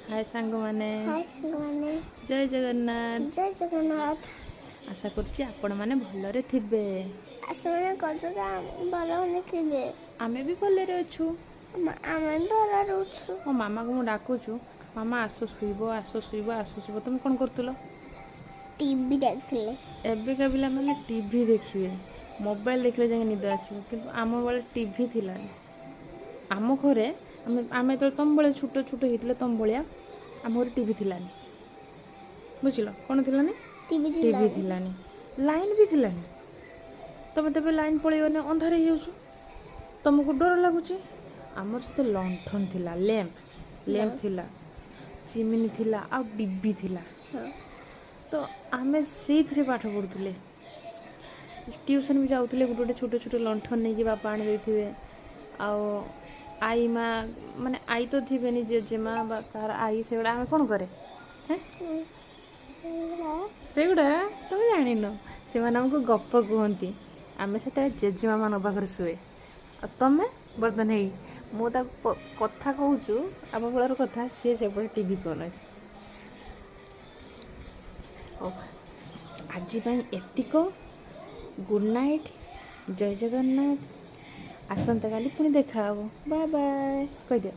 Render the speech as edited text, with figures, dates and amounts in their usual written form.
ହାଏ ସାଙ୍ଗମାନେ। ହାଏ ସାଙ୍ଗମାନେ। ଜୟ ଜଗନ୍ନାଥ। ଜୟ ଜଗନ୍ନାଥ। ଆଶା କରୁଛି ଆପଣମାନେ ଭଲରେ ଥିବେ। ସେମାନେ ଭଲ ମାନେ ଥିବେ। ଆମେ ବି ଭଲରେ ଅଛୁ। ଆମେ ବି ଭଲରେ ଅଛୁ। ମୋ ମାମାକୁ ମୁଁ ଡାକୁଛୁ, ମାମା ଆସ ଶୋଇବ, ଆସ ଶୋଇବ, ଆସ ଶୋଇବ। ତୁମେ କ'ଣ କରୁଥିଲ? ଟିଭି ଦେଖୁଥିଲେ। ଏବେକା ପିଲାମାନେ ଟିଭି ଦେଖିବେ, ମୋବାଇଲ ଦେଖିଲେ ଯାଇକି ନିଦ ଆସିବ। କିନ୍ତୁ ଆମ ବେଳେ ଟିଭି ଥିଲାନି। ଆମ ଘରେ ଆମେ ଯେତେବେଳେ ତୁମ ଭଳିଆ ଛୋଟ ଛୋଟ ହେଇଥିଲେ, ତୁମ ଭଳିଆ, ଆମ ଘରେ ଟିଭି ଥିଲାନି। ବୁଝିଲ? କ'ଣ ଥିଲାନି? ଟିଭି। ଟିଭି ଥିଲାନି, ଲାଇନ୍ ବି ଥିଲାନି। ତମେ ତେବେ ଲାଇନ୍ ପଳେଇଗଲେ ଅନ୍ଧାର ହେଇଯାଉଛୁ, ତମକୁ ଡର ଲାଗୁଛି। ଆମର ସେତେ ଲଣ୍ଠନ ଥିଲା, ଲ୍ୟାମ୍ପ ଥିଲା, ଚିମିନି ଥିଲା ଆଉ ଡିବି ଥିଲା। ତ ଆମେ ସେଇଥିରେ ପାଠ ପଢ଼ୁଥିଲେ। ଟ୍ୟୁସନ୍ ବି ଯାଉଥିଲେ ଗୋଟେ ଗୋଟେ ଛୋଟ ଛୋଟ ଲଣ୍ଠନ ନେଇକି, ବାପା ଆଣି ଦେଇଥିବେ। ଆଉ ଆଈ ମା, ମାନେ ଆଈ ତ ଥିବେନି, ଜେଜେମା ବା କାହାର ଆଈ, ସେଗୁଡ଼ା ଆମେ କ'ଣ କରେ? ସେଗୁଡ଼ା ତମେ ଜାଣିନ। ସେମାନେ ଆମକୁ ଗପ କୁହନ୍ତି। ଆମେ ସେତେବେଳେ ଜେଜେମା ମାନଙ୍କ ପାଖରେ ଶୁଏ। ଆଉ ତମେ ବର୍ତ୍ତମାନ ହେଇ ମୁଁ ତାକୁ କଥା କହୁଛୁ ଆମ ବେଳର କଥା, ସିଏ ସେପଟେ ଟିଭି କଣ ଅଛି। ହଉ, ଆଜି ପାଇଁ ଏତିକ। Good night. ଜୟ ଜଗନ୍ନାଥ। ଆସନ୍ତାକାଲି ପୁଣି ଦେଖା ହେବ। ବାଏ ବାଏ କହିଦିଅ।